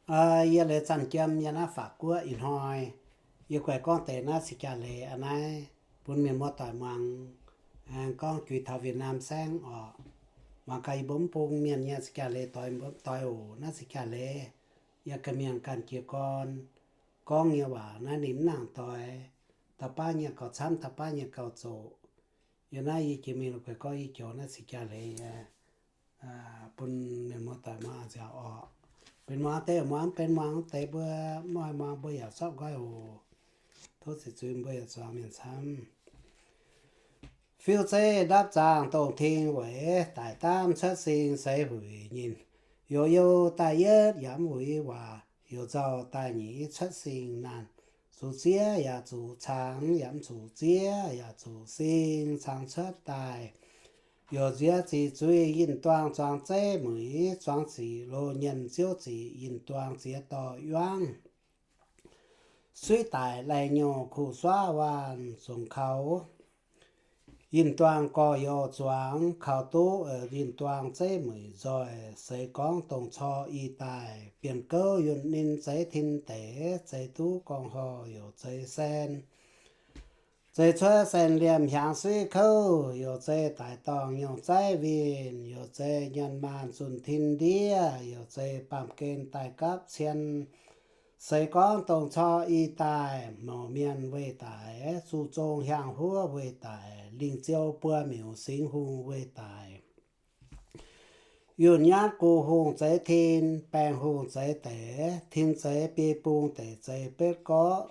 Yie Leiz Zanc Jiem yiem naaiv Faatv Guoqv ih hnoi, yie guaix gorngv deix naaiv se jaa-leiz a'naaiv bun mienh muoz-doic muangx. Aengx gorngv juix taux Việt Nam saengv orqc. Mangc gaax yie mbuo mv bung mienh nyei se jaa-leiz doix, doix oc. Naaiv se jaa-leiz yiem ga'mienh ganh jiez gorn gorngv nyei waac naaiv ninh mv nangc doix. Dauh baav nyei gauh camv, dauh baav nyei gauh zoqc. Yiem naaiv yie jiex mingh la'guaih gorngv yie joux naaiv se jaa-leiz nyei bun mienh muoz-doic muangx nziaauc orqc. Benx muangx deix muangx, benx muangx deix mbuo mv oix muangx mbuo yaac zorqv nqoi oc. Tov ziqc zuiz mbuo yaac zuangx mienh camv. Fiuv-zeiv ndapv zaangh dongh ting weic, daic daamv cuotv sing seix huic nyinh. Youz you daaih yietv yaac mv wuic waac, youz nzauh daaih nyic cuotv sing naanh. Zuqc ziev yaac zuqc cangx yaac mv zuqc ziev yaac zuqc sing cangx cuotv daaih. Youz nziex ziqc zuiz yinh duangh zuangx zeiv mueiz, zuangx ziqc loz nyienh ziouv ziqc yinh duangx ziex dorh yuangv. Suiv daic laih nyouh kuh suaav waanh zongc kaux. Yinh duangh gorx-youz zuangx kaux duqv, yinh duangh zeiv mueic nzoih. Seix gorngv dongh cor i daaih, bienh gouv yunh ninh zeix tin deic, zeix duqv gorngv horh youc zeix saen. Zeix cuotv saen liemh hiaangx suiv kouv, youc zeix daic dorngh nyouh zaiv winh, youc zeix nyanc maanh zunh tin ndiev, youc zeix baamh gen daaih gapv cien. Seix gorngv dongh cor i daaih, mouc mienh weih daic, zuqc zong hiaang huov weih daic, lingh ziou buo miuc singx hungh weih daic. Yunh nyatv gu hungh zeix tin, baeng hungh zeix deic, tin zeix biei bung deic zeix betv gorqv,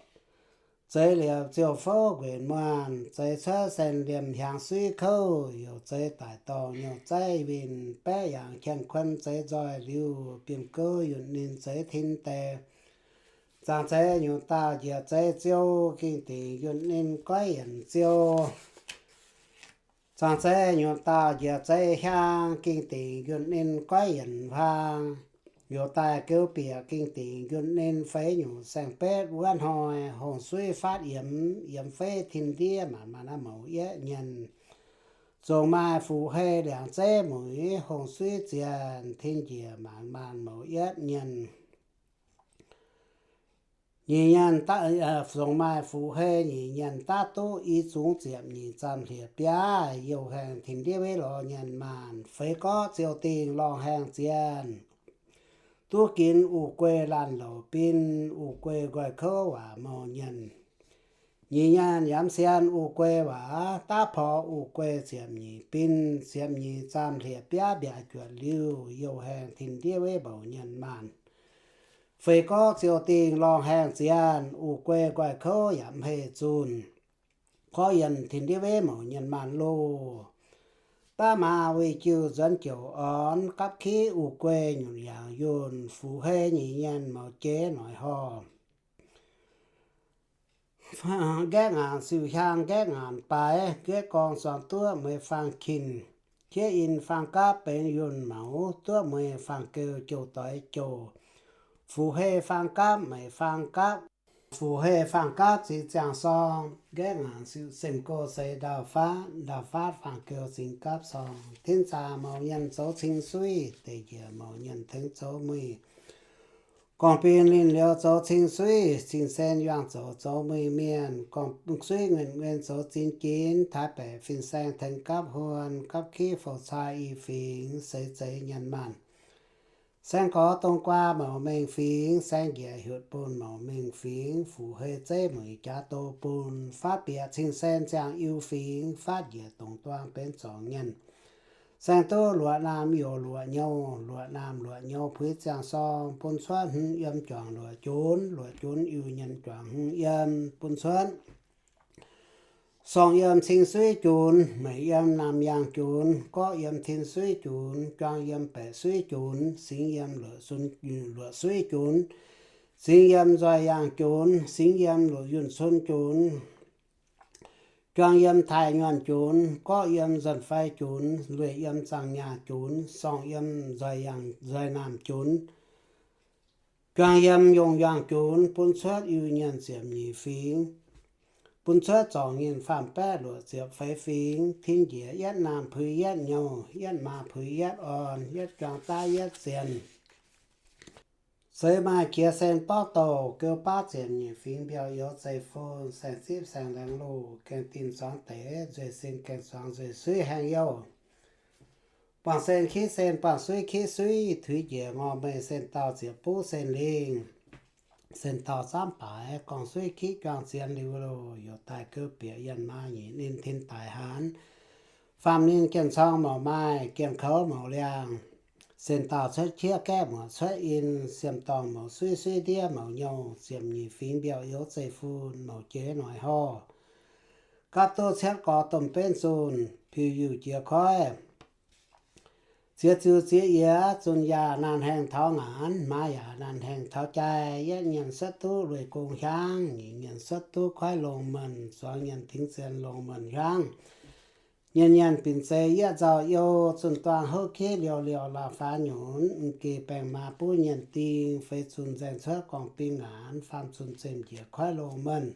zeix liepc ziouc fouv nquenc muonh, zeix cuotv saen liemh hiaangx suiv kouv, youc zeix daic dorngh nyouh zaiv winh, baeqv yangh qienh kuon zeix nzoih liuz, bienh gouv yunh ninh zeix tin deic. Zaangc zeix nyutc dauh njiec zeix ziou, gengh dingc yunh ninh goiv yienc ziou. Zaangc zeix nyutc dauh njiec zeix hiaang, gengh dingc yunh ninh goiv yienc huaang. Youz daaih geuv bieqc gengh dingc yunh ninh feix nyungc saeng-betv wuov hnoi, hungh suiv faatv yiemx, yiemx feix tin ndiev maanc maanc mouc yietv nyienh. Zongc maaih fuqv-hei liangx zeiv mueiz, hungh suiv zienh tin njiec maanc maanc mouc yietv nyienh. Nyic nyienh, zongc maaih fuqv-hei nyic nyienh daav duqv i zungx ziepc nyeic zaamh hlieqv biaav, youh haengh tin ndiev weiv lorz nyanc maanc, feix gorqv ziou dingh lorngh haengh zienh. Duqv ginx uv guei laanh louc bin, uv guei nqoi kouv waac mouh nyienh. Nyic nyienh yamv sien uv guei waac, daav porx uv guei ziepc nyeic bin, ziepc nyeic zaamh hlieqv biaav mbiaac juoqc liuh, youh haengh tin ndiev weiv mbouc nyanc maanc. Feix gorqv ziou dingh lorngh haengh zienh, uv guei nqoi kouv yaac mv heih zunh. Gorqv yienh tin ndiev weiv mouc nyanc maanc loh. Daav maa weih jiu nzuonx jouc orn, gapv kiv uv guei nyutc yaangc yunh, fuqv-hei nyic nyienh mouc jeiv noic horh. Nqaeqv ngaanc siuc hiaang nqaeqv ngaanc baaix, nqaeqv gorngv suangx duqv mueiz faang kin, jieqv in faang gapv benx yunh mouc, duqv mueiz faang geu jouh doix jouh. Fuqv-hei faang gapv meic faang gapv, fuqv-hei faang gapv zingx ziangh sorng. Nqaeqv ngaanc siuc semh go seix ndau-faatv, ndau-faatv faang geu zingx gapv sorng. Tin zaac mouc nyenh zoux cing suiv, deix njiec mouc nyenh tengx zoux mueiz. Gorngv-bin linh liouc zoux cing suiv, cing-sen yuangh zoux zoux mueiz mienh. Gorngv-suiv nguyen-nguyen zoux zin ginx, taaix baeqc fin-saeng tengx gapv huon, gapv kiv fou caa i fingx, seix zeiz nyanc maanc. Saeng gorx dong guaa mouc mengh fingx, saeng njiec hiutc bun mouc mengh fingx, fuqv-hei zeiv mueiz jaax doz bun, faatv bieqc cing-sen ziangh iu fingx, faatv njiec dongc duang benx zorngc nyenh. Saeng duqv luoqc naamh youz luoqc nyouh, luoqc naamh luoqc nyouh puix ziangh sorng, bun cuotv hmz yiem juangc luoqc junx, luoqc junx iu nyenh juangc hmz yiem, bun cuotv sorng yiem cing suiv junx, meic yiem naamh yaangh junx, gorqv yiem tin suiv junx, juang yiem baeqc suiv junx, singx yiem luoqc suiv junx, singx yiem nzoih yaangh junx, singx yiem luoqc yunh cun junx, juang yiem taaih nyuonh junx, gorqv yiem nzuonx fai junx, lueic yiem zaangh nyaah junx, sorng yiem nzoih yaangh nzoih naamh junx, juang yiem yongh yaangh junx, bun cuotv iu nyenh ziepc nyeic fingx, bun cuotv zorngc nyenh faam-baeqv luoqc ziepc feix fingx, tin njiec yietv naamh puix yietv nyouh, yietv maa puix yietv orn, yietv juang daav yietv zienh. Zueiz maaih qiex sen borqv douh, geu baav ziepc nyeic fingx mbiauh youz zeiv-fun, saeng-zipv saeng-laengz loh, gaengh dinh zuangx deix, nzueic sin gaengh zuangx nzueic suiv haengh youh. Buangh sen kiv sen, buangh suiv kiv suiv, tuix njiec ngorc meih, sen dauh ziepc buv sen lingh, sen dauh zaamv baaix, gorngv suiv kiv juang zienx liuz loh, youc daaih geu bieqc yienh maa nyic ninh tin daic haanz. Faam ninh jien-cong mouc maaih, jien-koux mouc liangh, sen dauh cuotv qiex gaeqv muoc cuotv in, siem dorngh mouc suiv suiv ndiev mouc nyouh, ziepc nyeic fingx mbiauh youz zeiv-fun, mouc jiex noic horh. Gapv duqv cietv gorx domh benv zunh, piuc yuh jiex koiv. Ziex ziux ziex yiez, zunh yaac naanh haengh taux ngaanc, maa yaac naanh haengh taux jai. Yietv nyienh suotv duqv lueiz gong hiaangv, nyic nyienh suotv duqv koiv longx menh, zuangx nyienh tingx zien longx menh hiaangv. Nyienh nyienh binc zeiz yietv nzauh you, zunh duang houv kiv liouh liouh lauh faaux nyunc, m'geh baengh maa buv nyienh ding, feix zunh nzaeng cuotv gorngv-bing ngaanc, faam zunh zemh njiec koiv longx menh.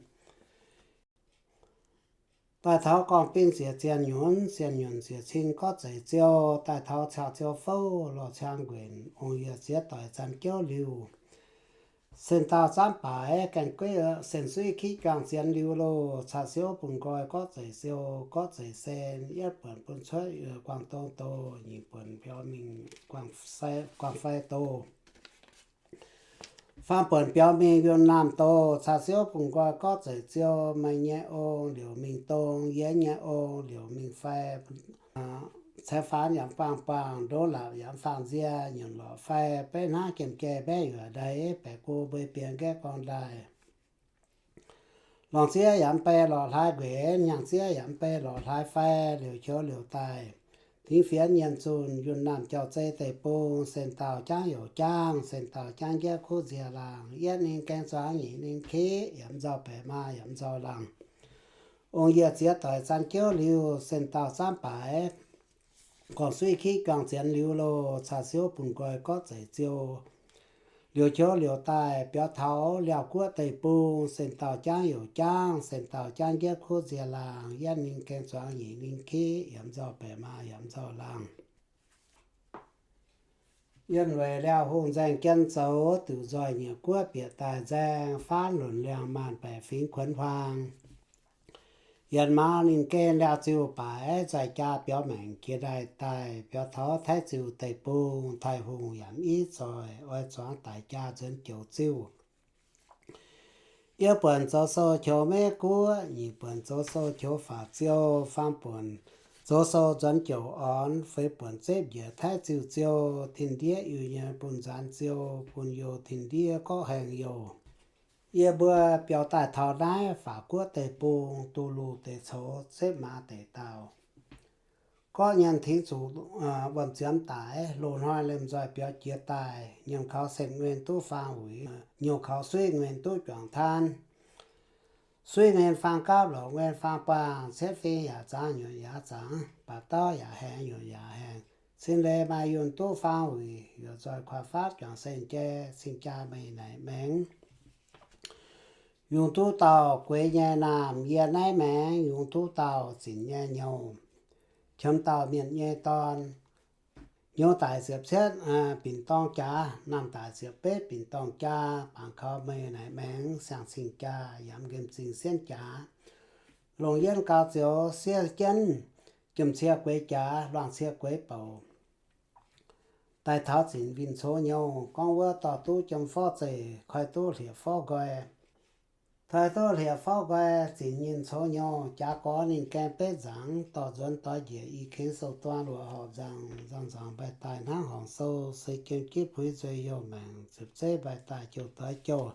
Daaih taux gorngv-bing ziec zienh nyunc, zienh nyunc ziec cing gorqv zeic ziou, daaih taux caux ziou fouv lorh ciang nquenc, ong-yie ziex doic zan jouv liuz, sen dauh zaamv baaix gaengh gueiv, sen suiv kiv juang zienx liuz loh, caux siouv bun nqoi gorqv zeic ziou, gorqv zeic sen, yietv buonc bun cuotv guangc dong doh, nyic buonc biaux mingh guangc fai doh. Faam buonc biaux mingh yunh naamh doh, caux siouv bun nqoi gorqv zeic ziou, meih nyei ong liouc mingh dong, yie nyei ong liouc mingh fai, ceix faanx yaac mv buangh buangh, ndongv laapc yaac mv faangh nzie, nyunc lorqc fai, beiv hnangv jiem jai mbaeqv yuoqc ndaix, baeqc go mbei bienx nqaeqv gorngv ndaaih. Longc ziev yaac mv bei lorqc hlaaix nquenc, hnyangx ziev yaac mv bei lorqc hlaaix fai, liouc qouv liouc daaih. Tingx fienx nyienh zunh, yunh naamh jauv-zei deic-bung, sen dauh jangv youc jangv, sen dauh jangv njiec kuv nziex laangh, yietv ninh gaeng zuangx nyic ninh kiv, yaac mv nzauh baeqc maa yaac mv nzauh laangh. Ong-yie ziex doic zan jouv liuz, sen dauh zaamv baaix gorngv suiv kiv juang zienx liuz loh, caux siouv bun nqoi gorqv zeic ziou, liouc qouv liouc daaih biaux taux liaauh guoqv deic-bung, sen dauh jangv youc jangv, sen dauh jangv njiec kuv nziex laangh, yietv ninh gaeng zuangx nyic ninh kiv, yaac mv nzauh baeqc maa yaac mv nzauh laangh. Yienh weic liaauh hungh nzaeng jien zoux, diuc nzoih nyieqc guoqv bieqc daaih nzaeng, faanv lunc liangh maanh baeqc fingx kuonx huaang. Yienx maaz ninh gen liaauh ziuh baaix, nzoih jaa biaux maengc jiex ndaaih daaih, biaux taux Taiv Ziuh deic-bung, Taiv Hungh yaac mv iv zoih, oix zuangx daic jaa nzuonx joux ziuh. Yiem buonc zoux sou qouv meiv guoqv, nyic buonc zoux sou qouv faatv ziou, faam buonc zoux sou nzuonx joux orn, feix buonc zepv njiec Taiv Ziuh ziou, tin-ndiev Iu-Mienh bun nzaanx ziou, bun youh tin-ndiev gorqv haengh youh. Yie mbuo biaux daaih taux naaiv faatv guoqv deic-bung, Du Lu Deic-Coux, Zepv Maaz Deic-Daauh. Gorqv nyienh tingx zuqc wuom-ziemx daic, loz-hnoi liemh nzoih biaux jiex daaih, nyienh kaux sen-nguyen duqv faang wuic, nyouh kaux suiv-nguyen duqv juangc taanv. Suiv-nguyen faang gapv, lorqc nguyen faang buangh, cietv fing yaac zangx, nyutc yaac zangx, baac dauv yaac haengx, nyutc yaac haengx. Cin leiz maaih yunh duqv faang wuic, yuoqc nzoih kuaix faatv juangc sen-jai, cing-jaa meih naaic maengx. Yungz duqv dauh gueix nyei naamh, yie naaiv maengx yungz duqv dauh zinc nyei nyouh. Qiemx dauh mienh nyei dorn. Nyouz daic ziepc cietv binc dorng jaax, naamh daic ziepc betv binc dorng jaa, bangc kaux meih naaic maengx siang-cing jaa, yaac mv nqemh zingh sienv jaax. Longc yienv gaux zioux siev jienv, jiem cie gueix jaax, luangh cie gueix bouc. Daaih taux zinc winh cov nyouh, gorngv wuov dorh duqv jiem forv zeih, koi duqv hlieqv forv nqoi. Taaih duqv hlieqv forv nqoi, zinc nyinh cov nyouh, jaax gorx ninh gaeng betv nzangc, dorh nzuonx doix njiec i kengx sou-duang luoqc horpc nzangc, nzangc-nzangc mbaih daaih hnangv horngc sou, se jiem jitv puix nzueih youh maengc, ziepc zeiv mbaih daaih jouh doix jouh.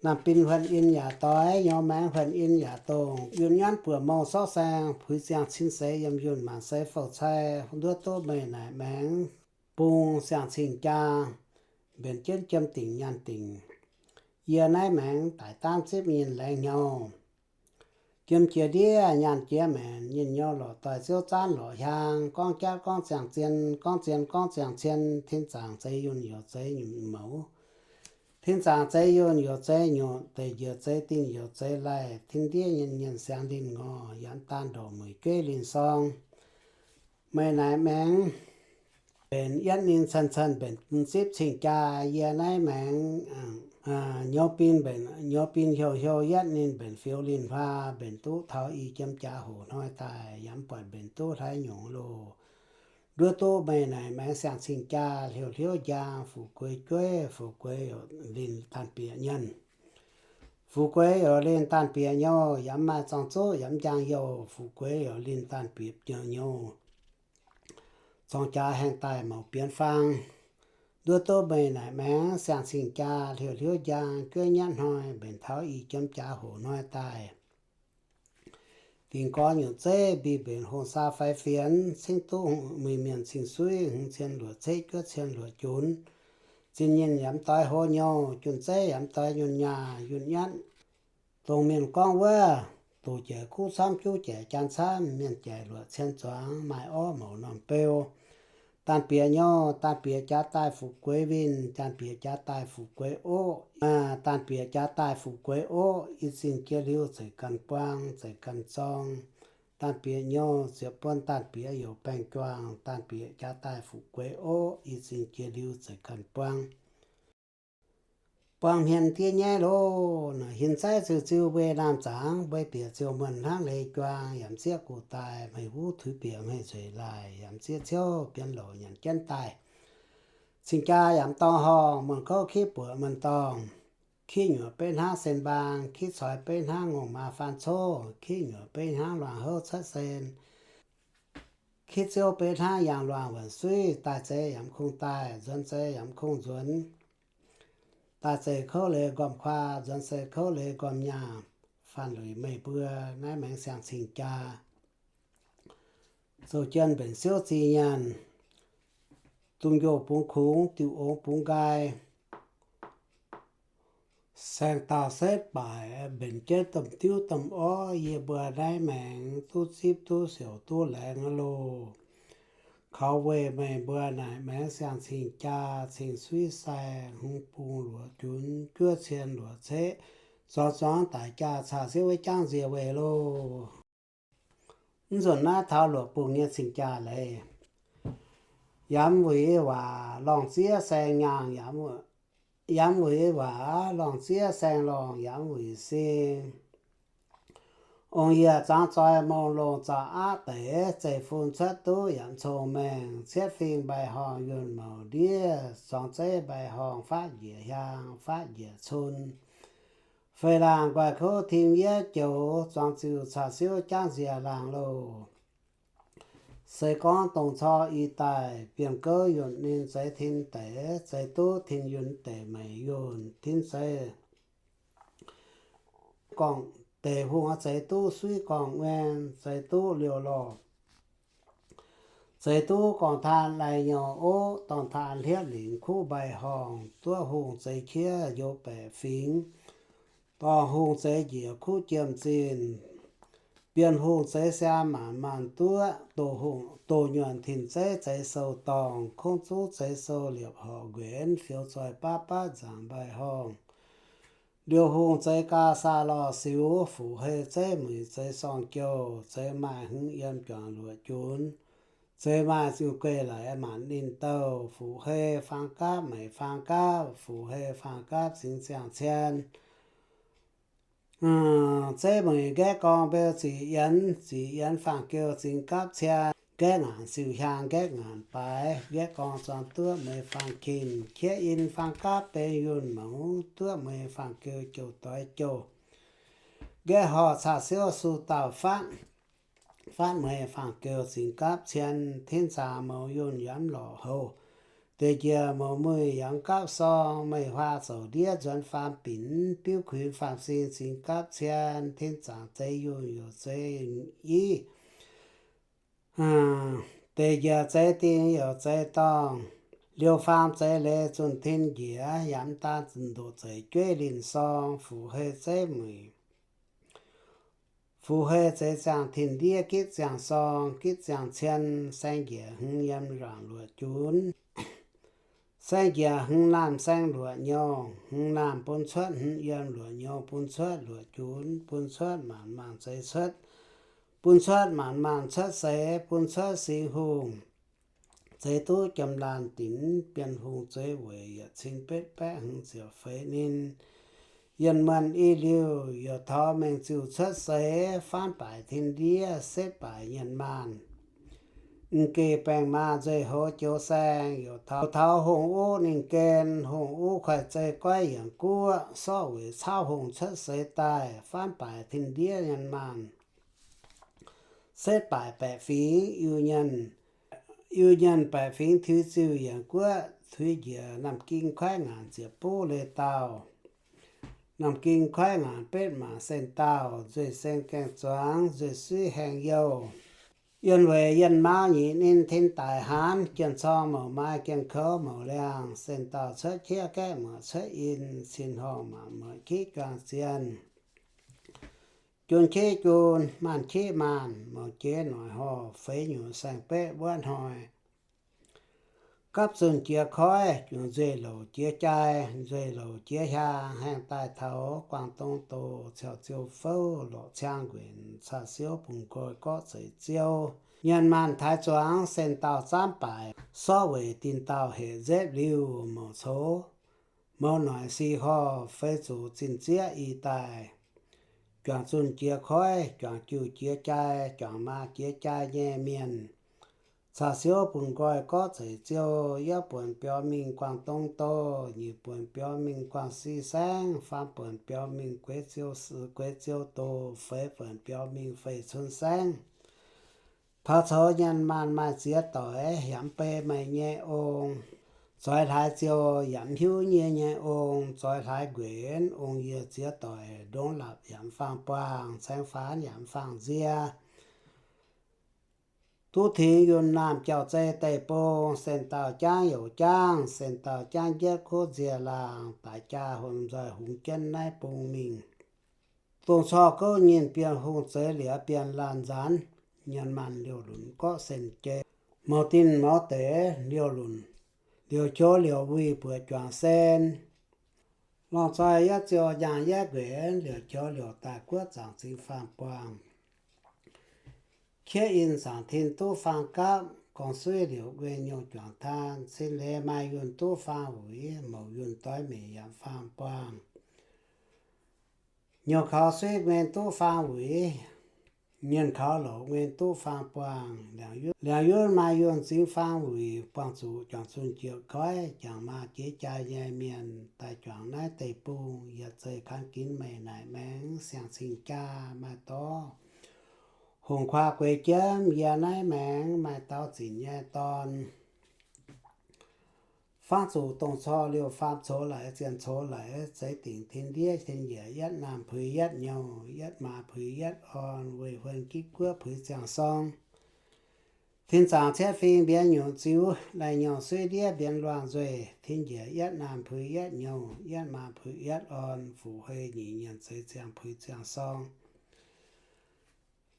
Naamh bin huonh in yaac doix, nyouz maengx huonh in yaac dongh, yunh nyanv buoqc mouh sorv saeng, puix ziangh cin seix yiem yunh maanc seix fouv cai, nduov duqv meih naaic maengx, bung siang-cing jaa, mbenc jienv jiem dingc nyaanh dingc. Yie naaiv maengx daic daamv zipv nyinh laengz hnyouv. Jiem jiex ndiev nyaanh jiex maengc, nyinh nyouh lorqc doix ziouv zaanv lorqc hiaang, gorngv jatv gorngv ziangh zien, gorngv zien gorngv ziangh cien, tin zaangc zeix yunh youc zeix nyutc mouz. Tin zaangc zeix yunh youc zeix nyutc, deic njiec zeix dingh youc zeix laih, tin ndiev nyinh nyienh siangx linh ngorh, yaac daan ndoqc mueic jueiv linh sorng. Meih naaic maengx mbenc yietv ninh cen-cen mbenc zipv cing-jaa. Yie naaiv maengx nyouz bin mbenc, nyouz bin heuc heuc yietv ninh mbenc fiou linh huaa, mbenc duqv taux i jiem jaax hoc hnoi daaih, yaac mv buatc mbenc duqv hlaax nyungc loh. Nduov duqv meih naaic maengx siang-cing jaa, hliouh hliouv njang, fu'jueiv jueiv, fu'jueiv youc linh daanh bieqc nyenh. Fu'jueiv youc linh daanh bieqc nyouh, yaac mv maaih zorng-zuqv, yaac mv njang youh. Fu'jueiv youc linh daanh bieqc nyouh, zorng-jaax haengh daaih mouc bienx fang. Nduov duqv meih naaic maengx siang-cing jaa, hliouh hliouv njang, jueiv nyatv hnoi, mbenc taux i jiem jaax hoc hnoi daaih. Dingc gorx nyutc zeiv, mbiv mbenc hong saa fai fienx, cingv duqv muic mienh cing-suiv, hmz cien luoqc ceqv, juov cien luoqc junx. Zinh nyinh yaac mv doix hlo nyouh, jun zeiv yaac mv doix nyun nyaah, yunh nyatv. Dongh mienh gorngv wuov, doqc jaic kuv camv, juv jaic jaan camv, mienh jaic luoqc cien zuangx, maaih orv mouc norm beu. Daanh bieqc nyouh, daanh bieqc jaax daaih fu'jueiv winh, daanh bieqc jaax daaih fu'jueiv oqv, daanh bieqc jaax daaih fu'jueiv oqv, i zingh jiex liuz zeic ganh buang, zeic ganh zorng. Daanh bieqc nyouh ziepc buonc daanh bieqc youc baengh juangc, daanh bieqc jaax daaih fu'jueiv oqv, i zingh jiex liuz zeic ganh buang. Buang hmien diev nyaiv loh! Naaic hinc zaiv ziu-ziu mbuei naamh zaangc, mbuei bieqc ziouc muonh hnangv leiz juang, yaac m'sieqv guv daaih hmei huv, tuix bieqc hmei nzueic laaih, yaac m'sieqv ciouv bienx louc nyanc jienv daaih. Cing-jaa yaac m'dorngh horngh, muonh kouv kitv buoqc muonh dorngh. Kitv nyuoqc beiv hnangv sen mbaang, kitv coix beiv hnangv ngongh maa faan coqv, kitv nyuoqc beiv hnangv luangh houv cuotv sen, kitv ziouv beiv hnangv yangh luangh wuonc suiv. Daaih zeix yaac mv kungx daaih, nzuonx zeix yaac mv kungx nzuonx. Daaih zeix kouv leiz nqormh kuaa, nzuonx zeix kouv leiz nqormh nyaah. Faanh luic meih mbuo naaiv maengx siang-cing jaa, zoux jien mbenc siouv zih nyaanh, dungz-njoh bungx kungx, diuh ongx bungx nqaai, saeng-daauh setv baaic, mbenc jienv domh diuv domh orv. Yie mbuo naaiv maengx duqv zipv duqv siouc duqv laengz loh. Kaux weic meih mbuo naaic maengx siang-cing jaa, cing-suiv sai, hmz bung luoqc junx, juov cien luoqc ceqv, zuangx zuangx daic jaa caux siouv wuov jangv nzie weih loh. Mv nzunc naaiv taux luoqc bung nyei cing jaa leiz. Yaac mv wuic waac lorngh ziev saeng nyaangh, yaac mv wuic waac lorngh ziev saeng lorngh, yaac mv wuic sing. Ong-yie zangx zoi mong longh zaux aqv deix, zeiv-fun cuotv duqv yaac mv cong-mengh, cietv fing mbaih horngh yuonh mouc ndiev, zuangx zeiv mbaih horngh fatv njiec hiaang fatv njiec cun. Fei laangh nqoi kouv tim yiev joux, zuangx ziuh caux siouv jangv nziex laangh loh. Se gorngv dongh cor i daaih, bienh gouv yunh ninh zeix tin deix, zeix duqv tin yunh deic meic yunh, tin zeix gorngv deic hungh zeix duqv suiv gorngv nguyen, zeix duqv liouh lorh, zeix duqv gorngv taan lai nyouh oqv, dorngh taan hliepv lingc kuv mbaih horngh, duqv hungh zeix qiev njoux baeqc fingx, dorngh hungh zeix njiec kuv jiem zinh, bienh hungh zeix siaa maanc maanc duqv, doh nyuonh tin zeiv zeix sou dorngh, kungx zuqv zeix sou liepc horqc nquenx, fioux zoih baav baav nzaangc mbaih horngh. Liouh hungh zeix gaa saa lorh siux, fuqv-hei zeiv muic zeix sorng-jouh, zeix maaih hmz yiem juangc luoqc junx, zeix maaih ziuh guei laaix maanc ninh douh, fuqv-hei faang gapv meic faang gapv, fuqv-hei faang gapv zingx ziangh cien. Zeiv muic nqaeqv gorngv mbeu ziqc yienx, ziqc yienx faang-geu zingx gapv cien, nqaeqv ngaanc siuh hiaang, nqaeqv ngaanc baaix, nqaeqv gorngv zuangx duqv mueiz faang-kin, qiex in faang gapv benx yunh mouz, duqv mueiz faang-geu jouh doix jouh. Nqaeqv horh caa siouv su dauh fatv, fatv mueiz faang-geu zingx gapv cien, tin zaangc mouz yunh yaac mv lorqc houh, deix njiec mouz muic yaac mv gapv sorng, meih huaa zouc ndiev nzuonx faam binc, biuv kuinx faam sin zingx gapv cien, tin zaangc zeix yunh youc zeix iv, deix njiec zeix dingh youc zeix dorngh, liouh faam zeix leiz zunh tin njiec, yaac mv daan zunh ndoqc zeix jueiv linh sorng, fuqv-hei zeiv muic. Fuqv-hei zeix ziangh tin ndiev gitv ziangh sorng, gitv ziangh cien, saeng njiec hmz yiem nzaangc luoqc junx. Saeng njiec hmz naamh saeng luoqc nyouh, hmz naamh bun cuotv hmz yiem luoqc nyouh, bun cuotv luoqc junx, bun cuotv maanc maanc zeix cuotv, bun cuotv maanc maanc cuotv seix, bun cuotv singx hungh, zeix duqv jiem-laanh dinc, Bienh Hungh zueiz weic yietc cin betv baeqv hmz ziepc feix ninh. Yienh Maanh i liuh youc taux mengh ziuh cuotv seix, faanv baaic tin-ndiev, setv baaic yienh maanh. M'geh baengc maaz nzueic hoz joux saeng, youc taux hungh uv ninh gen, hungh uv koiv-zei goiv yienc guoqv, sorqv weic cauv hungh cuotv seix daaih, faanv baaic tin-ndiev yienh maanh. Setv baaic baeqc fingx Iu-Mienh, Iu-Mienh baeqc fingx tuix ziuh yienc guoqv, tuix njiec Naamh Ging koiv ngaanc ziepc buv leiz dauh, Naamh Ging koiv ngaanc betv maac sen dauh, nzueic sen gaengh zuangx, nzueic suiv haengh youh. Yienh weic yienh maa nyic ninh tin daic hnangv, jienh corng mouc maa, jienh kouv mouc liangh, sen dauh cuotv qieqv gaeqv muoc cuotv in, cin horngh maanc muotc qieqv juang zienh. Jun qieqv jun, maanh qieqv maanh, mouc jiex noic horh, feix nyuc saeng-betv wuov hnoi. Gapv zunh jiex koiv, nzueic louc jiex jai, nzueic louc jiex hiaang, haengh daaih taux Guangv Dong doz, ciaux ziou fouv, lorqc ciang nquenc, caa siouv bungx nqoi gorqv zeix ziouv. Yienh maanh taaix zuangx, sen dauh zaamv baaic, sorqv weic dinh dauh hec nzetv liuh, mouc coux, mouz noic si horh, feix zuqc zinh zieqv i daaih. Juangc zunh jiex koiv, juangc jiuh jiex jai, juangc maa jiex jai nyei mienh. Caa siouv bungx nqoi gorqv zeix ziouv, yietv buonc biaux mingh Guangv Dong doz, nyic buonc biaux mingh Guangv Si saengv, faam buonc biaux mingh Gueix Ziou, Gueix Ziou doz, feix buonc biaux mingh Feix Cun saengv. Taux coux yienh maanh maaih ziex doic, yaac mv bei meih nyei ong. Zoix hlaaix ziouh yaac mv hiuv nyie nyei ong, zoix hlaaix nquenc ong yie ziex doic, ndongc lapc yaac mv faang buangh, caeng faanx yaac mv faang nzie. Duqv tingx yunh naamh jauv-zei deic-bung, sen dauh jangv youc jangv, sen dauh jangv njietv kuv nzie laangh, daaix jaa hom nzoih hungx jienv naaiv bung mingh. Dongh corc gouv nyinh Bienh Hungh zeix liuz, Bienh Laanh nzaanx, yienh maanh liouh lunc gorqv sen jei, mouz dinh mouz deix liouh lunc, liouc qouv liouc wuih buoqc juangc sen. Lorngh zoih yietv ziouh nyaangh yietv nquenc, liouc qouv liouc daaih guoqv zaangc zingx faang buangh. Kiev in zaangc tin duqv faang gapv, gorngv suiv liouc nquen nyouh juangc taan, cin leiz maaih yunh duqv faang wuic, mouc yunh doix mingh yaac faang buangh. Nyouh kaux suiv nquen duqv faang wuic, mienh kaux louc nquen duqv faang buangh. Liangx yunv maaih yunh zingx faang wuic, buangh zuqc juangc zunh jiex koiv, jangx maa jiex jaa nyei mienh, daaih juangc naaiv deic-bung, yietc zeih kangx ginx meih naaic maengx siang-cing jaa maaih dorv. Hungh kuaah gueix jienv yie naaiv maengx maaih dauh zinc nyei dorn. Fangv zuqc dongh corc liouh faam coux laaix, zienh coux laaix, zeix dingc tin-ndiev tin-njiec, yietv naamh puix yietv nyouh, yietv maa puix yietv orn, weih huon gitv guoqv puix ziangh sorng. Tin zaangc cietv fing mbienx nyungc ziux, lai nyouh suiv ndiev mbienx luangh nzueih, tin-njiec yietv naamh puix yietv nyouh, yietv maa puix yietv orn, fuqv-hei nyic nyienc zeix ziangh puix ziangh sorng.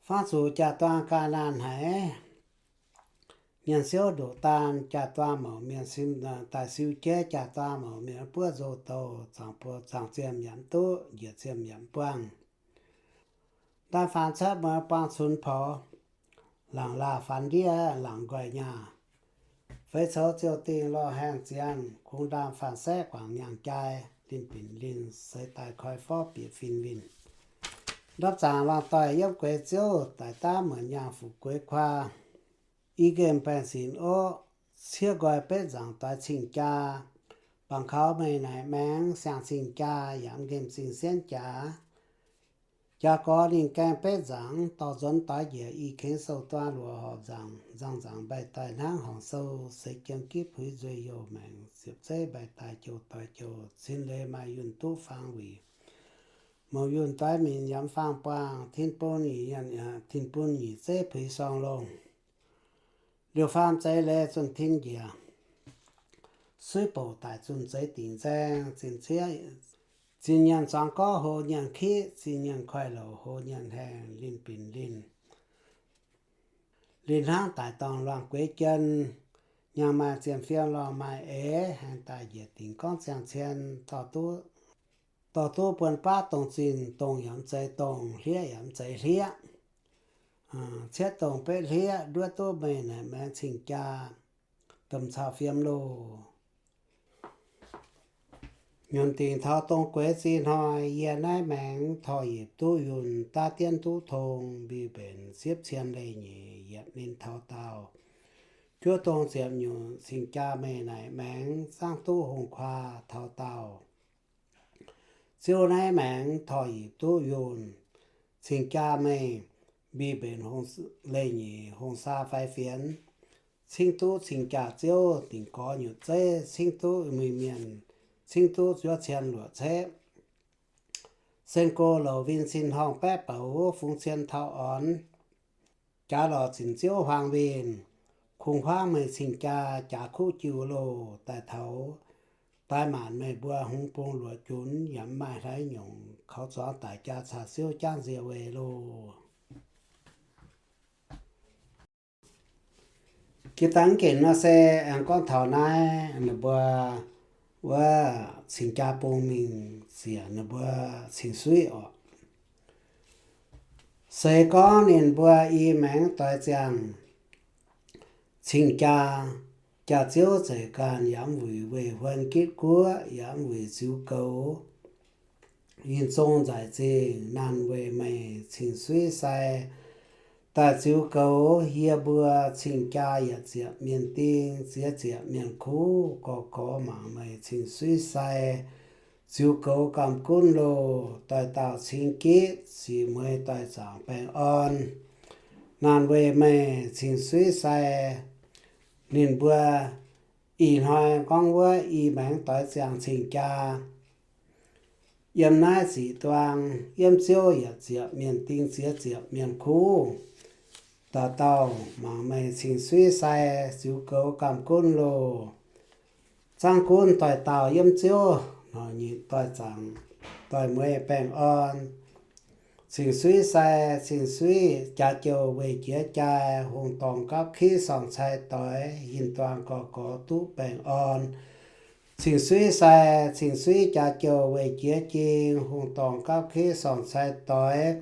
Fangv zuqc jaa-duang ga'naanh haic, nyienx siouv ndoqc daan, jaa-duang mouc mienh daaih siu jeiv, jaa-duang mouc mienh buov nzou-douh, zaangc buo zaangc ziemh yaac mv duqv, njiec ziemh yaac mv buangh. Ndaamv-faanx cuotv mueiz buangh cunx paux, laangc laah faanx ndiev laangc nqoi nyaah. Feix coux ziouh dingh lorh haengh ziangh, kungx ndaamv-faanx saeqv guangc nyaangh jai, linh binc linh seix daaih koi forv bieqc fin winh. Ndopv zaangc lorngh doic yiem gueix ziouv, daic daav muonc nyaangh fuqv gueix kuaa. I nqemh baengh sinx oqv, ciev nqoi betv nzaangc doix cing jaa. Bangc kaux meih naaic maengx siang-cing jaa, yaac nqemh zingh sienv jaax. Jaax gorx ninh gaengh betv nzaangc, dorh nzuonx doix njiec i kengx sou duav luoqc horpc nzaangc, nzangc nzaangc mbaih daaih hnangv horngc sou, seix jiem gitv puix nzueih youh maengc, ziepc zeiv mbaih daaih jouh doix jouh, cin leiz maaih yunh duqv faang wuic. Mouc yunh doix minc yaac mv faang buangh, tin bun nyic, tin bun nyic zeiv puix sorng longh. Liouh faam zeix leiz zunh tin njiec, suiv bouc daic zunh zeix dingc nzaeng, zinh nyienc zuangx gorv hlo nyienc kitv, zinh nyienc koiv-louc hlo nyienc haengh, linh binc linh. Linh hnangv daic dorngh luangh gueix jien, nyaanh maaih zienh fiem lorngh maaih eix, haengh daaih njiec dingc gorngv ziangh cien, dorh duqv buonc baav dongh zinh, dongh yaac mv zeiz dongh, hlieqv yaac mv zeiz hlieqv. Cietv dongh betv hlieqv nduov duqv meih naaic maengx cing jaa. domh caux fiem loh. Nyunc dingc taux dongh gueix zih hnoi, yie naaiv maengx torh yipc duqv yunh, daav dienv duqv tong, mbic mbenc ziepv cien leih nyeic yietc ninh taux daauh. Juov dongh ziepc nyungc cing-jaa meih naaic maengx, zaangv duqv hungh kuaa taux daauh. Ziouv naaiv maengx torh yipc duqv yunh, cing-jaa meih mbic mbenc hungh, leih nyeic hungh saa fai fienx, cingv duqv cing-jaa ziouv dingc gorx nyutc zeiv, cingv duqv muic mienh, cingv duqv zuov cien luoqc ceqv. Sen go louc win sin horngh baeqv boux, fungx cien taux orn, jaax lorz zinc ziouv huaang winh, kungx huaangv meih cing-jaa jaax kuv jiu loh. Daaih taux daaih maanc meih mbuo hungx bung luoqc junc, yaac mv maaih hlaaix nyungc kaux zuangx daic jaa caux ziouv jangv nzie weih loh. Jiex dangv gengh nor se aengx gorngv taux naaiv ninh mbuo wuov cing-jaa bung mingh ziec ninh mbuo cing-suiv orqc. Se gorngv ninh mbuo i maengx doix ziangh cing-jaa, jaax-ziouv zeic ganh yaac mv wuic weih huon gitv guoqv, yaac mv wuic ziux goux, yinh zong nzaic zingh. Naanc weic meih cing-suiv sai daaih ziux goux yie mbuo cing-jaa yietc ziepc mienh ding, ziex ziepc mienh kuv, gorx-gorx mangc meih cing-suiv sai ziux goux gamh gunv loh. Doix dauh cing gitv sic mueiz doix zaangc baengh orn. Naanc weic meih cing-suiv sai ninh mbuo ih hnoi gorngv wuov i maengx doix ziangh cing-jaa yiem naaiv ziqc duang, yiem ziouv yietc ziepc mienh ding, ziex ziepc mienh kuv. Dauh dauh mangc meih cing-suiv sai ziux goux gamh gunv loh. Zaangv gunv doix dauh yiem ziouv, nor nyitc doix zaangc, doix mueiz baengh orn. Cing-suiv sai, cing-suiv jaax joux weic jiex jai, hungh dorngh gapv kiv sorng-cai doix, yinh duang gorx-gorx duqv baengh orn. Cing-suiv sai, cing-suiv jaax joux weic jiex jing, hungh dorngh gapv kiv sorng-cai doix,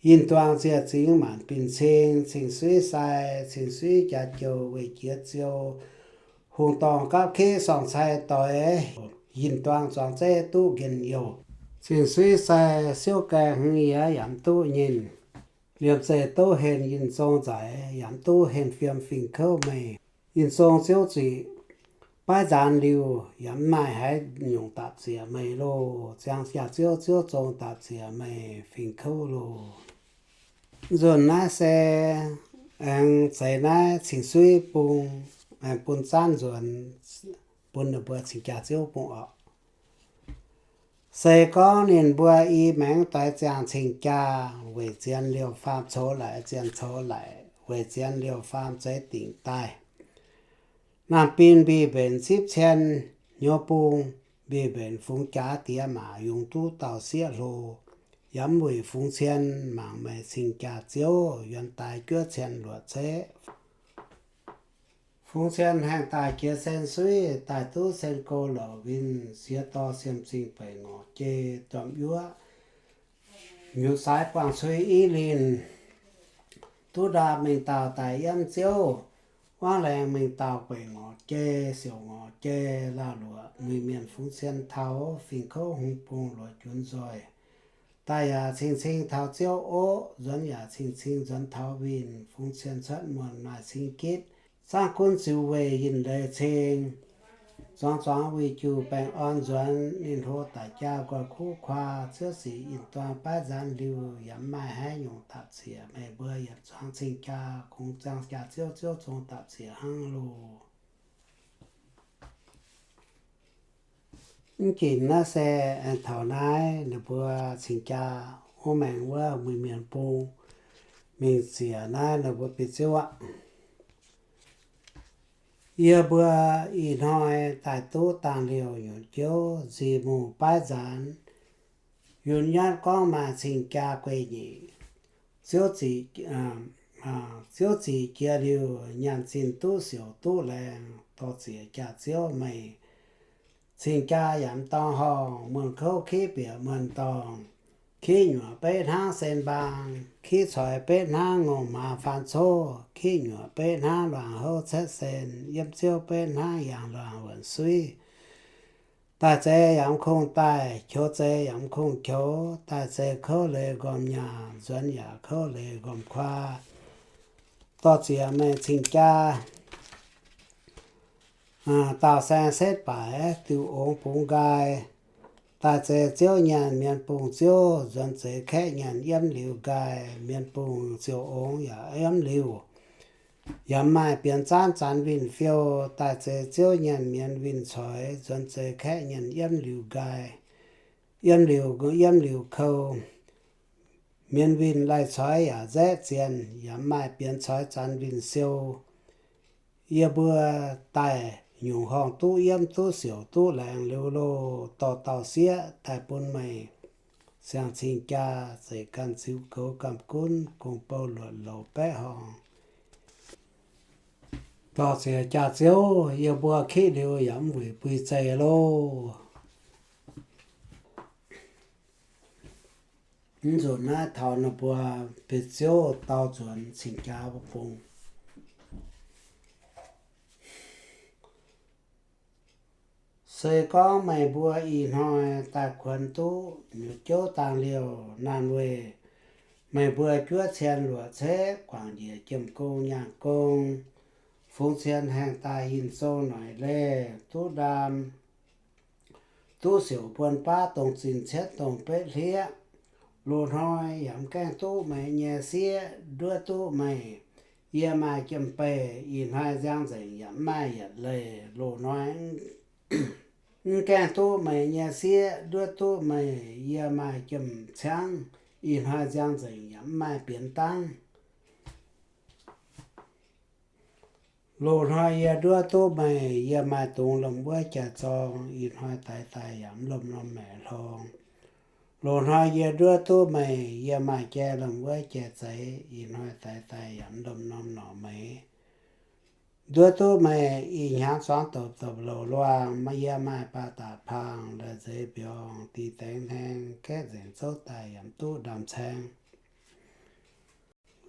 yinh duang ziec zingx maanc bin cing. Cing-suiv sai, cing-suiv jaax joux weic jiex ziou, hungh dorngh gapv kiv sorng-cai doix, yinh duang zuangx zeiv duqv njien-youh. Cing-suiv sai, siouv gaengh hmz yie yaac mv duqv nyinh, liemh zeih douv henh yinh zong nzaic, yaac mv duqv henh fiem fingx kouv meih. Yinh zong ziouv ziqc baav nzaanx liuz, yaac mv maaih haaix nyungc dapc ziec meih loh. Ziangh jaax-ziouv, ziouv zong dapc ziec meih fingx kouv loh. Nzunc naaiv se aengx zeix naaiv cing-suiv bung, aengx bun zaanv nzuonx bun ninh mbuo cing-jaa ziouv bung orqc. Se gorngv ninh mbuo i maengx doix ziangh cing-jaa weic zien liouh faam coux laic, zien coux laic weic zien liouh faam zeix dingc daaih, naamh bin mbic mbenc zipv cien, hnyouv bung mbic mbenc fungx jaax diex maac, yungz duqv dauh sieqv hlo, yaac mv wuic fungx cien mangc meih cing-jaa ziouv, yuonx daaix juov cien luoqc ceqv. Fungx cien haengh daaih jiex sen suiv, daaih duqv sen go louc win, siex dorh siem zingh beic ngorc jei, domh yuoqv nyutc saaix buangh cui i linh, duqv ndaam mingh dauh daic yiem ziouv, wangv laengz mingh dauh beic ngorc jei, siouc ngorc jei, laauh luoqc muic mienh fungx cien taux, fingx kouv hungh bung luoqc junc nzoih. Daaih yaac cing-cing taux ziouv oqv, nzuonx yaac cing-cing nzuonx taux winh, fungx cien cuotv muonh maaih cing gitv, zaangv gunv ziux weih yinh leiz cing, zuangx zuangx wuic juh baengh orn nzuonx, ninh hlo daic jaa nqoi kuv kuaa, ziouv ziqc yinh duang baav nzaanx liuz, yaac mv maaih haaix nyungc dapc ziec meih mbuo yietc zuangx cing-jaa, kungx ziangh jaax-ziouv, ziouv zong dapc ziec hnangv loh. Mv ginc naaiv se aengx taux naaiv ninh mbuo cing-jaa wuov maengx wuov muic mienh bung mingh ziec naaiv ninh mbuo biei ziouv aqv. Yie mbuo ih hnoi daaih duqv dangh liouh nyutc jouv nzih mungh baav nzaanx, yunc nyatv gorngv maaih cing-jaa guei nyeic. Ziouv ziqc, ziouv ziqc jiex liuz, nyaanh zinh duqv siouc duqv laengz, dorh ziec jaax-ziouv meih. Cing-jaa yaac mv dorngx horngh, muonh kouv kiv bieqc muonh dorngh, Kiv nyuoqc beiv hnangv sen mbaang, kiv coix beiv hnangv ngongh maaz faan coqv, kiv nyuoqc beiv hnangv luangh houv caetv sen, yiem ziouv beiv hnangv yangh luangh wuonc suiv. Daaih zeix yaac mv kungx daaih, qoux zeix yaac mv kungx qoux, daaih zeix kouv leiz nqormh nyaah, nzuonx yaac kouv leiz nqormh kuaa. Dorh zieqc meih cing-jaa, daauh saeng setv baaic diuh ongx bungx nqaai. Daaih zeix ziouv nyanc mienh bungx ziouv, nzuonx zeix kaeqv nyanc yiem liuz nqaai, mienh bungx ziouc ongx yaac yiem liuz. Yaac maaih bienx zaanv zanx winh fiou, daaih zeix ziouv nyanc mienh winh coix, nzuonx zeix kaeqv nyanc yiem liuz nqaai, yiem liuz, yiem liuz kou. Mienh winh laih coix yaac nzaeqv zienh, yaac maaih bienx coix zanx winh siou. Yie mbuo daaih nyungc horngh duqv yiem duqv siouc duqv laengz liuz loh, dorh dauh sieqv daaih bun meih siang-cing jaa, zeic ganh ziux goux gamh gunv, gong-bou luoqc loux baeqv horngh. Dorh zieqc jaax-ziouv yie mbuo kiv liuz yaac mv wuic bui zeih loh. Mv nzunc naaiv taux ninh mbuo benx ziouv dau nzuonx cing-jaa mbuo bung. Se gorngv meih mbuo ih hnoi daaih kuonx duqv nyutc jouv dangh liouh naanh weih, meih mbuo juov cien luoqc ceqv guangc njiec jiem-gong nyaanh gong, fungx cien haengh daaih hinc sou noic leih duqv ndaam, duqv siouc buon baav dongh zinh cietv dongh betv hlieqv. Loz-hnoi yaac mv gaengh duqv meih nyei sieqv nduov duqv meih. Yie maaih jiem-beih ih hnoi nziang nzengc yaac mv maaih yietc leiz. Loz-hnoi mv gaengh duqv meih nyei sieqv nduov duqv meih. Yie maaih jiem-ciangv ih hnoi nziang nzengc yaac mv maaih bienx dangv. Loz-hnoi yie nduov duqv meih, yie maaih dungz lomh wuov jai-zorng, ih hnoi daix daaih yaac mv lomh norm maengc hlorng. Loz-hnoi yie nduov duqv meih, yie maaih jai lomh wuov jai-zeiz, ih hnoi daix daaih yaac mv lomh norm norqc meix. Nduov duqv meih, ih hnyangx zuangx dopc dopc louc luangh, yie maaih baac daac paangh, la'zeix mbiorngz, dih dengx hnaeng, gaeqv nzengc zouv daaih yaac mv duqv ndaam-caeng.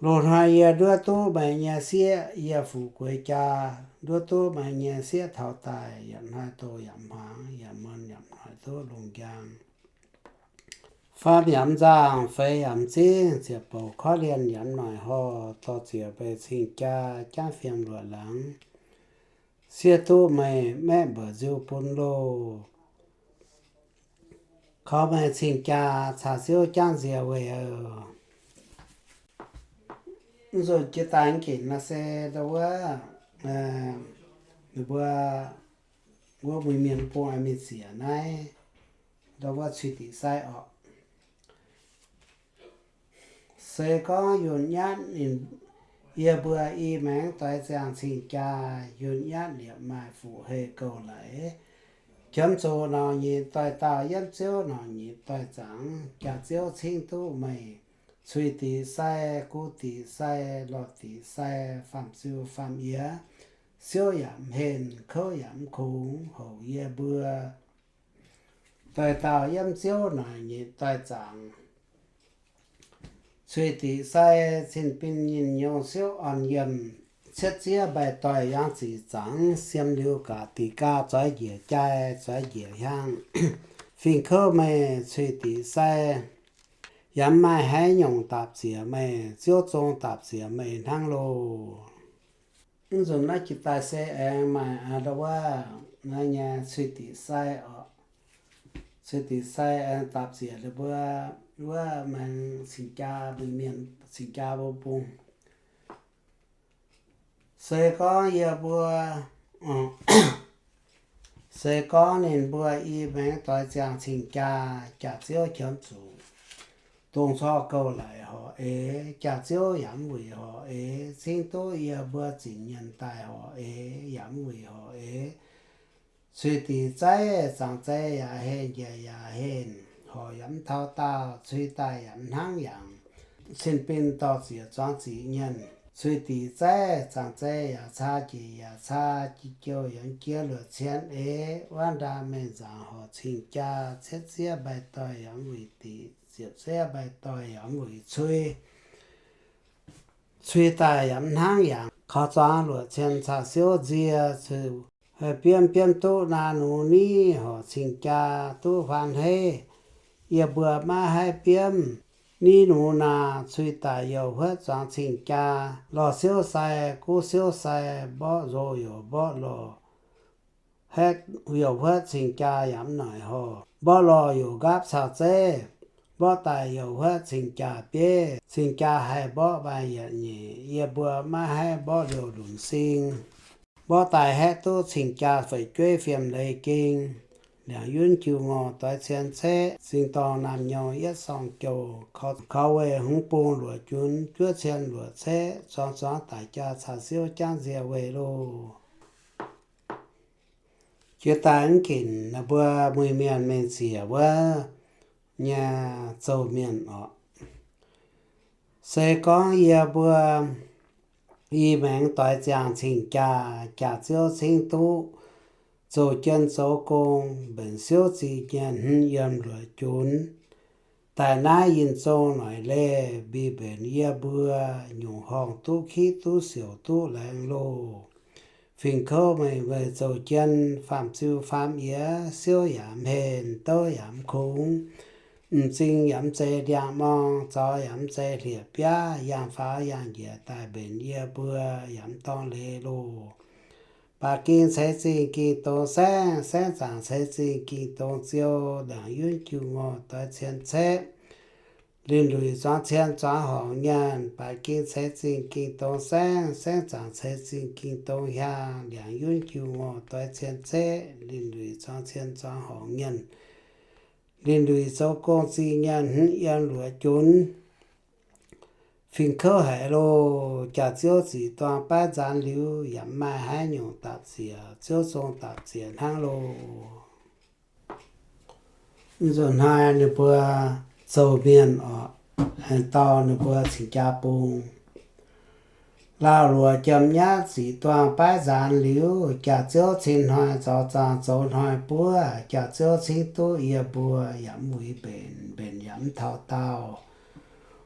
Loz-hnoi yie nduov duqv meih nyei sieqv, yie fuqv gueix jaa, nduov duqv meih nyei sieqv taux daaih, yietc hnoi doh yaac mv hmuangx, yietc muonz yaac mv noic duqv lungh njang. Faam yaac mv nzangh, feix yaac mv zingv, ziepc bouc korv-lienh yaac mv noic horh, dorh zieqc meih cing-jaa, jangv fiem luoqc laangz, siev duqv meih maeqv mbuoqc nziu bun loh. Kaux meih cing-jaa caux Ziouv jangv nziex weic. Mv nzunc jiex daaih mv ginc naaiv se ndau wuov, ninh mbuo wuov mbuo mienh bung mingh ziec naaiv ndau wuov Cui Diqc Sai orqc. Se gorngv yunh nyatv ninh, yie mbuo i maengx doix ziangh cing-jaa, yunh nyatv liepc maaih fuqv-hei gouv laaix, qiemx zuqc norqc nyitc doix-daauh, yiem Ziouv norqc nyitc doix-zaangc, jaax-ziouv cingv duqv meih. Cui Diqc Sai, Gu Diqc Sai, Lorh Diqc Sai, Faam-Ziu Faam-Yie, siouv yaac mv henh, kouv yaac mv kungx, houc yie mbuo doix-daauh yiem Ziouv norqc nyitc doix-zaangc. Cui Diqc Sai, cin-bin nyinh nyouh siouv orn yiem, cietv ziev mbaih doix yangh ziqc zaangc, siem liuz gaax diqc gaax zoix njiec jai, zoix njiec hiaang, fingx kouv meih Cui Diqc Sai. Yaac mv maaih haaix nyungc dapc ziec meih, Ziouv zong dapc ziec meih hnangv loh. Mv nzunc naaiv jiex daaih se aengx maaih ndau wuov naaiv nyei Cui Diqc Sai orqc. Cui Diqc Sai aengx dapc ziec ninh mbuo wuov maengx cing-jaa, mienh cing-jaa mbuo bung. Se gorngv yie mbuo, se gorngv ninh mbuo i maengx doix ziangh cing-jaa, jaax-ziouv qiemx zuqc dongh corc gouv laaix horc eix, jaax-ziouv yaac mv wuic horc eix, cingv duqv yie mbuo zingc nyienh daaih horc eix, yaac mv wuic horc eix. Cui Diqc Zaiv, Zaangc Zaiv yaac henh, njiec yaac henh, horc yaac mv taux daauh, cui daaih yaac mv hnangv yangh. Cin-bin dorh ziec zuangx ziqc nyienh. Cui Diqc Zaiv, Zaangc Zaiv yaac caa, njiec yaac caa, jiex jouh yaac mv jiex luoqc cien eix, wuov ndaam mengh nzaangc horc cing-jaa, cietv ziev mbaih doix yaac mv wuic diqc, ziepc zeiv mbaih doic yaac mv wuic cui. Cui daaih yaac mv hnangv yangh. Kaux zuangx luoqc cien caux siouv nzie, biomv biomv duqv naa nux niv horc cing-jaa duqv huaan heiv. Yie mbuo maiv haih biomv niv nux naa, cui daic youh huotv zuangx cing-jaa, lorh siouv sai, guv siouv sai, mborqv nzoh youc mborqv lorh. Haeqv youh huotv cing-jaa yaac mv noic horh. Mborqv lorh youc nqaapv caux zeiv, mborqv daic youh huotv cing-jaa bieiv. Cing-jaa haih mborqv maaih yietc nyeic, yie mbuo maiv haih mborqv liouh lunc sing. Mborqv daic haeqv duqv cing-jaa fu'jueiv fiem leiz ging. Liangx yunv jiu ngorh doix cien ceqv, zing dorngh naamh nyorng yietv sorng jouh, kaux weih hmz bung luoqc junc juov cien luoqc ceqv, zuangx zuangx daic jaa caux siouv jangv nzie weih loh. Jiex daaih mv ginc ninh mbuo muic mienh mengh ziec wuov nyei zouh mienh oc. Se gorngv yie mbuo i maengx doix ziangh cing-jaa, jaax-ziouv cingv duqv zoux jien zoux gong, mbenc siouv zingh nyienz hmz yiem luoqc junc, daaih naaiv yinh zong noic leih mbi mbenc yie mbuo nyungc horngh duqv kiv duqv siouc duqv laengz loh. Fingx kouv meih weic zoux jien, faam-ziu faam-yiex, siouv yaac mv henv, douv yaac mv kungx, m'zing yaac mv zeiz ndiangx-morng, zaux yaac mv zeiz hlieqv-biaav, yangh faaux yangh njiec daaih mbenc yie mbuo yaac mv dorngx leiz loh. Baac ging ceix zingh ging-dongx saengv, saengv zaangc ceix zingh ging-dongx ziou, liangx yunv jiu ngorh doix cien ceqv, linh lwuic zuangx cien zuangx horngc nyenh. Baac ging ceix zingh ging-dongx saengv, saengv zaangc ceix zingh ging-dongx hiaang, liangx yunv jiu ngorh doix cien ceqv, linh lwuic zuangx cien zuangx horngc nyenh. Linh lwuic zoux gong zingh nyenh hmz yiem luoqc junc. Fingx kouv haic loh. Jaax-ziouv ziqc duangh baiv nzaanx liuz, yaac mv maaih haaix nyungc dapc ziec, ziouv zong dapc ziec hnangv loh. Nzunc hnoi ninh mbuo zouh mienh oc, aengx dorh ninh mbuo cing-jaa bung. Lauh luoqc jiem nyatv ziqc duangh baiv nzaanx liuz, jaax-ziouv cin hnoi zoux zaangh zoux hnoi buov, jaax-ziouv cingv duqv yie mbuo yaac mv wuic mbenc, mbenc yaac mv taux daauh.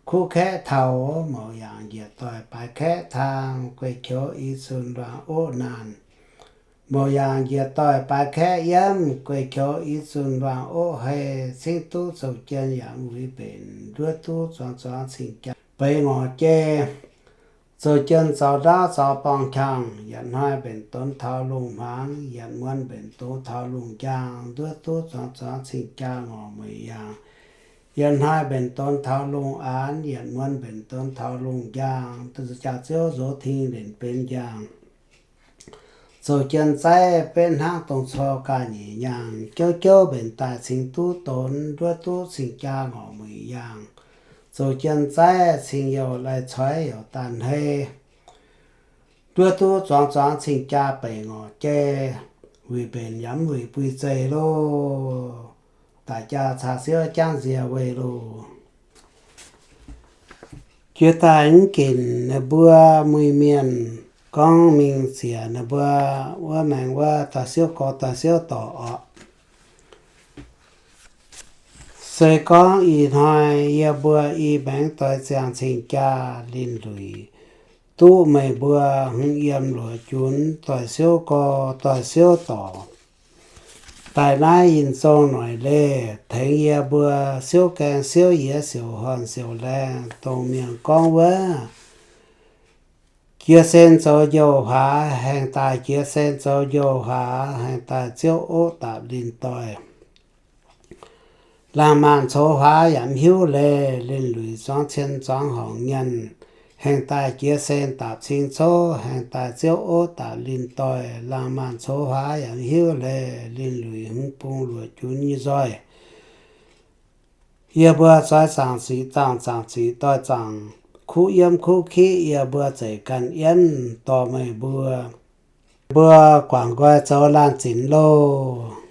Kuv kaeqv taux, mouc yaangc njiec doic baaix kaeqv taang, guei qioux i zunh luangh oqv naanh. Mouc yaangc njiec doic baaix kaeqv yiem, guei qioux i zunh luangh oqv hei, cingv duqv zoux jien yaac mv wuic mbenc, nduov duqv zuangx zuangx cing-jaa beix ngorc jei. Zoux jien zaux ndaauv zaux borngh qangx, yietc hnoi mbenc donx taux lungh hmuangx, yietc muonz mbenc donx taux lungh njang, nduov duqv zuangx zuangx cing-jaa ngorc mueic yaangh. Yietc hnoi mbenc donx taux lungh aanx, yietc muonz mbenc donx taux lungh njang, jaax-ziouv nzox ting lenc benx njang. Zoux jien zaiv betv hnangv dongh cor ga'nyiec nyaangh, jouv jouv mbenc daaih cingx duqv donx, nduov duqv cing-jaa ngorc mueic yaangh. Zoux jien zaiv cing youh lai coix youh daanh hei, nduov duqv zuangx zuangx cing-jaa beic ngorc jei, wuic mbenc yaac mv wuic buih zeih loh. Daic jaa caa siouv jangv nzie weih loh. Jiex daaih mv ginc ninh mbuo muic mienh gorngv mingh ziec ninh mbuo wuov maengx wuov dorh siouv gorx dorh siouv dorc oc. Se gorngv ih hnoi yie mbuo i maengx doix ziangh cing-jaa linh luic, duqv meih mbuo hmz yiem luoqc junc doix siouv gorx doix siouv dorc, daaih naaiv yinh zong noic leih tengx yie mbuo siouv gaeng siouv yiez siouc horn siouc laengh, dongh mienh gorngv wuov, jiex sen zoux njouh huaax, haengh daaih jiex sen zoux njouh huaax, haengh daaih ziouv oqv daapc linh doic. Laangh maanc coux huaax yaac mv hiuv leiz, linh luic zuangx cien zuangx horngc nyenh. Haengh daaih jiex sen daapc cing cov, haengh daaih ziouv oqv daapc linh doic. Laangh maanc coux huaax yaac mv hiuv leiz, linh luic hmz bung luoqc junc nyei nzoih. Yie mbuo zoih zaangc ziqc, zaangc zaangc ziqc, doix zaangc kuv yiemv kuv kiqv, yie mbuo zeic ganh yienv dorh meih mbuo. Mbuo guangc nqoi zoux laanh zinx loh.